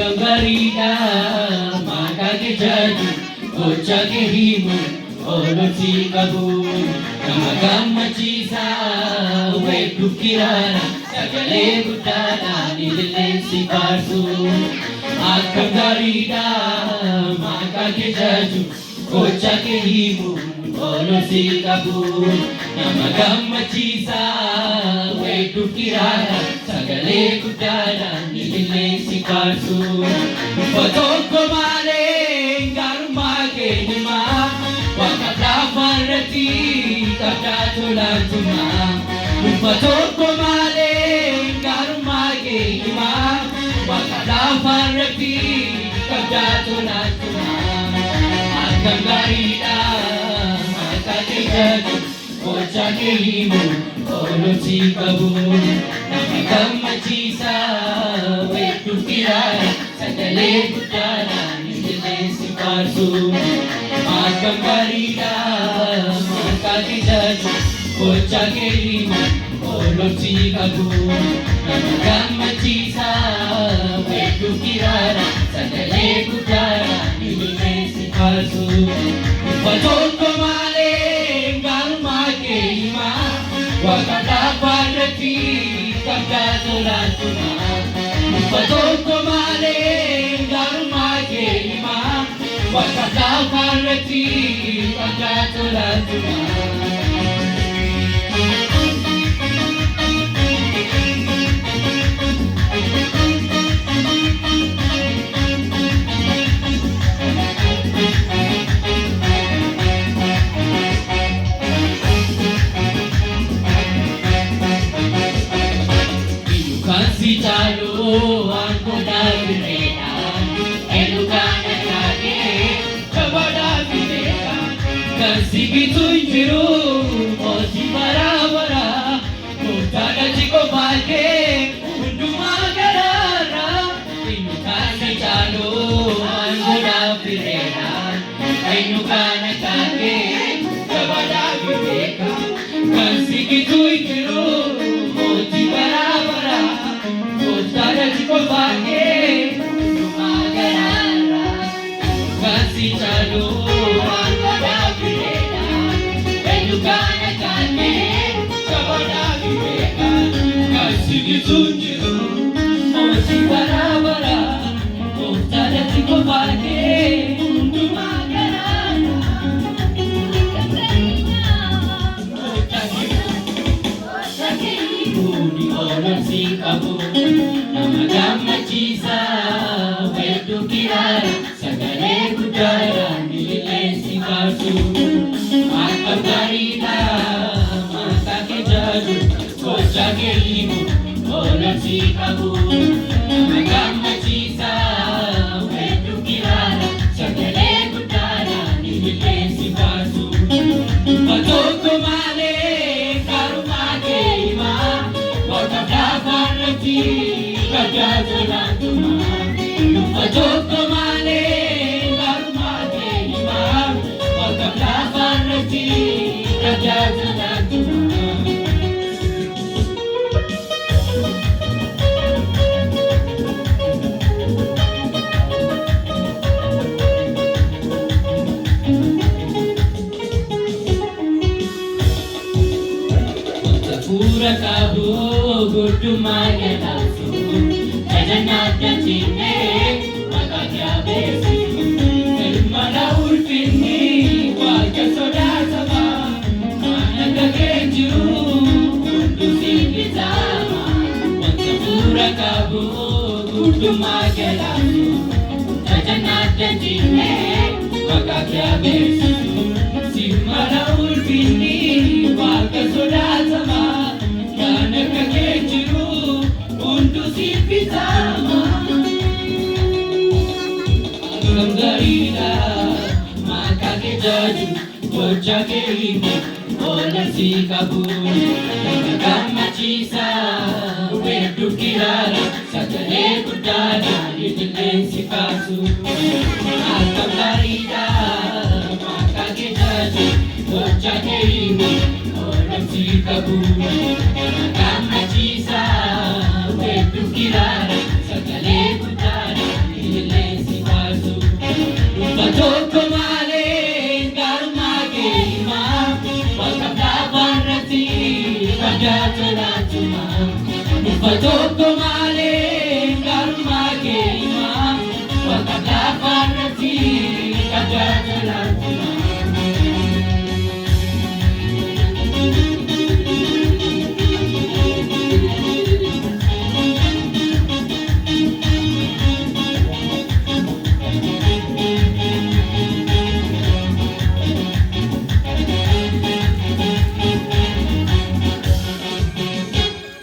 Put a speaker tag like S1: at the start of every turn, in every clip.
S1: Akkam gaariidha maqaa kee jaju, gocha kee himu, oololsi qabu. Nama gammachiisa weedduuf kiraara, sagalee guddaadhaan ililleensi faarsu. Akkam gaariidha maqaa kee jaju, gocha kee himu, oololsi qabu. Nama gammachiisa weedduuf kiraara, sagalee guddaadhaan ililleensi faarsu. Dhufa tokko malee gaarummaa kee himaa, waaqa lafarratti qabdaa tolaantummaa. Dhufa tokko malee gaarummaa kee himaa, waaqa lafarratti qabdaa tolaantummaa. Akkam gaariidha maqaa kee jaju, gocha kee himu, oololsi qabu. Nama gammachiisa weedduuf kiraara, sagalee guddaadhaan ililleensi faarsu. Akkam gaariidha maqaa kee jaju, gocha kee himu, oololsi qabu. Nama gammachiisa weedduuf kiraara, sagalee guddaadhaan ililleensi faarsu. Dhufa tokko malee gaarummaa kee himaa, waaqa lafarratti qabdaa tolaantummaa. Dhufa tokko malee gaarummaa kee himaa, waaqa lafarratti qabdaa tolaantummaa. Eenyu si caalu aangoo dhaabireedha? Eenyu kan akka kee jabaadhaa beeka? Kan si gitu hin jiru, mootii bara bara. Gooftaadha si qofaa kee hundumaa garaara. Eenyu kan si caalu aangoo dhaabireedha? Eenyu kan akka kee jabaadhaa beeka? Kan si gitu hin jiru, mootii bara bara. Gooftaadha si qofaa kee hundumaa garaara. Kan si caalu aangoo dhaabireedha? Eenyu kan akka kee jabaadhaa beeka? Kan si gitu hin jiru, mootii bara bara. Gooftaadha si qofaa kee hundumaa garaara. Gocha kee himuun oololsi qabu. Nama gammachiisa weedduu kiraara, sagalee guddaadhaan ililleensi faarsu. Akkam gaariidha maqaa kee jaju, gocha kee himu, oololsi qabu. Nama gammachiisa weedduu kiraara, sagalee guddaadhaan ililleensi faarsu. Dhufa tokko malee gaarummaa kee himaa, waaqa lafarratti qabdaa tolaantummaa. Dhufa tokko malee gaarummaa kee himaa, waaqa lafarratti qabdaa tolaantummaa. Wanta fuura qabu guddummaa galaasu, jajannaa dachinnee maqaa kee beeksisu. Ilmana ulfinni waaqa sodaatama, waan akka kee jiru hunduu siif bitama. Wanta fuura qabu guddummaa galaasu, jajannaa dachinnee maqaa kee beeksisu. Simmana ulfinni waaqa sodaatama, kan akka kee jiru hunduu siif bitama. Akkam gaariidha maqaa kee jaju, gocha kee himu, oola si qabu. Nama gammachiisa weedduu kiraara, sagalee guddaadhaan ililleensi kaasu. Akkam gaariidha maqaa kee jaju, gocha kee himu, oola si qabu. Nama gammachiisa weedduu kiraara, sagalee guddaadhaan Tokko malee garummaa keenya bakka lafarratti qabdaa jalaatti.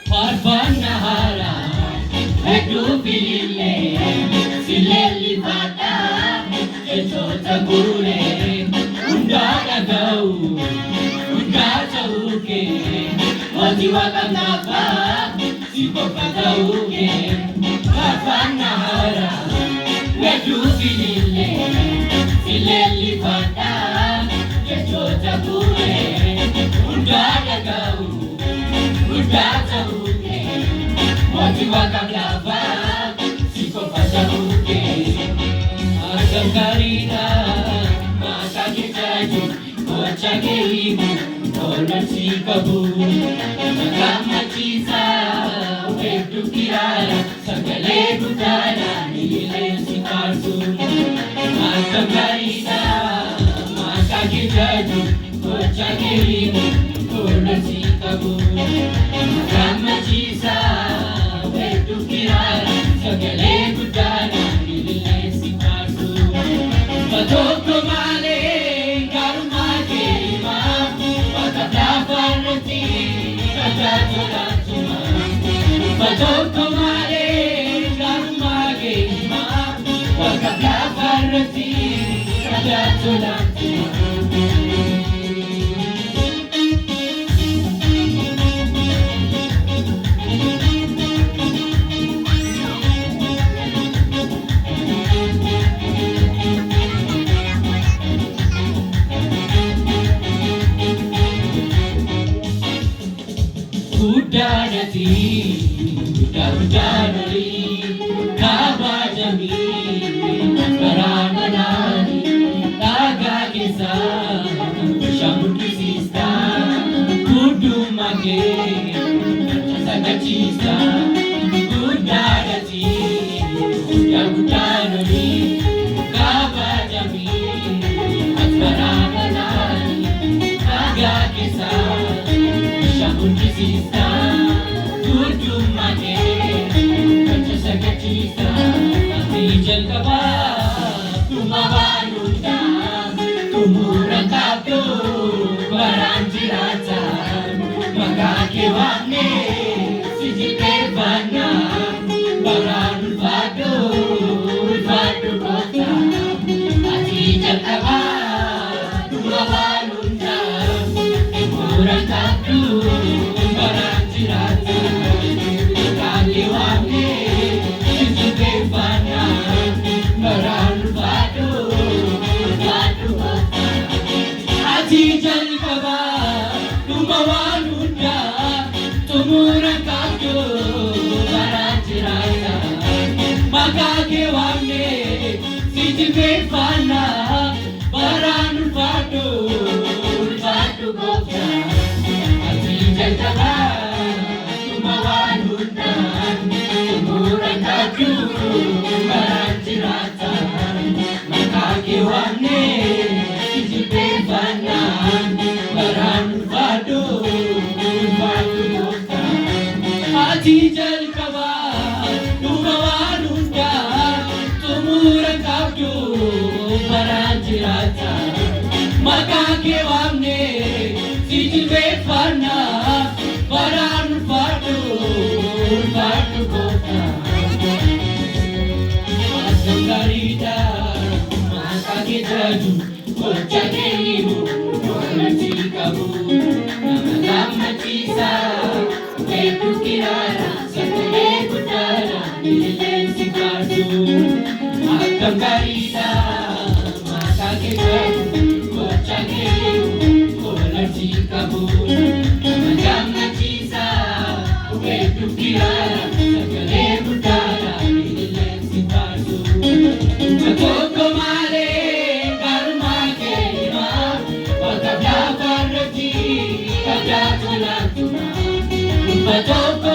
S1: Faarfannaa haaraa hedduu filillee si leellifadhaa jechoota guuree hundaa dhaga'u hundaa ta'uu kee mootii waaqa naafaa si qofa ta'uu kee. Faarfannaa haaraa hedduu filillee si leellifadhaa jechoota guuree hundaa dhaga'u hundaa ta'uu kee mootii waaqa naafaa si qofa ta'uu kee. Akkam gaariidha maqaa kee jaju gocha kee himu tolan si qabu. Nama gammachiisa hedduu kiraara sagalee guddaadhaan illee si faarsu. Akkam gaariidha maqaa kee jaju gocha kee himu tolan si qabu. Nama gammachiisa hedduu kiraara sagalee guddaadhaan illee si faarsu. Tokko malee garummaa kee himaa bakka lafarratti qabdaa jiraatuma. Tokko malee garummaa kee himaa bakka lafarratti qabdaa jiraatuma. Guddaadhati guddaa guddaan olii kabajamii baraan olaanii dhagaa keessaa bishaan guddisiista guddummaa kee sagachiista. Guddaadhati guddaa guddaan olii kabajamii baraan olaanii dhagaa keessaa bishaan guddisiista guddummaa kee gocha sagachiista. Ati jalqabaa dhuma waan hundaa xumura qabdu baraan jiraata maqaa kee waamnee si jilbeeffanna baraan ulfaadhu ulfaadhu gooftaa. Ati jalqabaa dhuma waan hundaa xumura qabdu baraan jiraata maqaa kee waamnee si jilbeeffanna baraan ulfaadhu ulfaadhu gooftaa. Ati jalqabaa dhuma waan hundaa xumura qabdu baraan jiraata maqaa kee waamnee si jilbeeffanna baraan ulfaadhu ulfaadhu gooftaa. Ati jalqabaa dhuma waan hundaa xumura qabdu baraan jiraata maqaa kee waamnee si jilbeeffanna baraan ulfaadhu ulfaadhu gooftaa. Ati jalqabaa dhuma waan hundaa xumura qabdu baraan jiraata maqaa kee waamnee si jilbeeffanna baraan ulfaadhu ulfaadhu gooftaa. Akkam gaariidha maqaa kee jaju gocha kee himu tolan si qabu. Nama gammachiisa hedduu kiraara sagalee guddaadhaan illee si faarsu. Akkam gaariidha maqaa kee jaju gocha kee himu tolan si qabu. Nama gammachiisa hedduu kiraara sagalee guddaadhaan illee si faarsu. Tokko malee garummaa kee himaa bakka lafarratti qabdaa tolaatuma. Tokko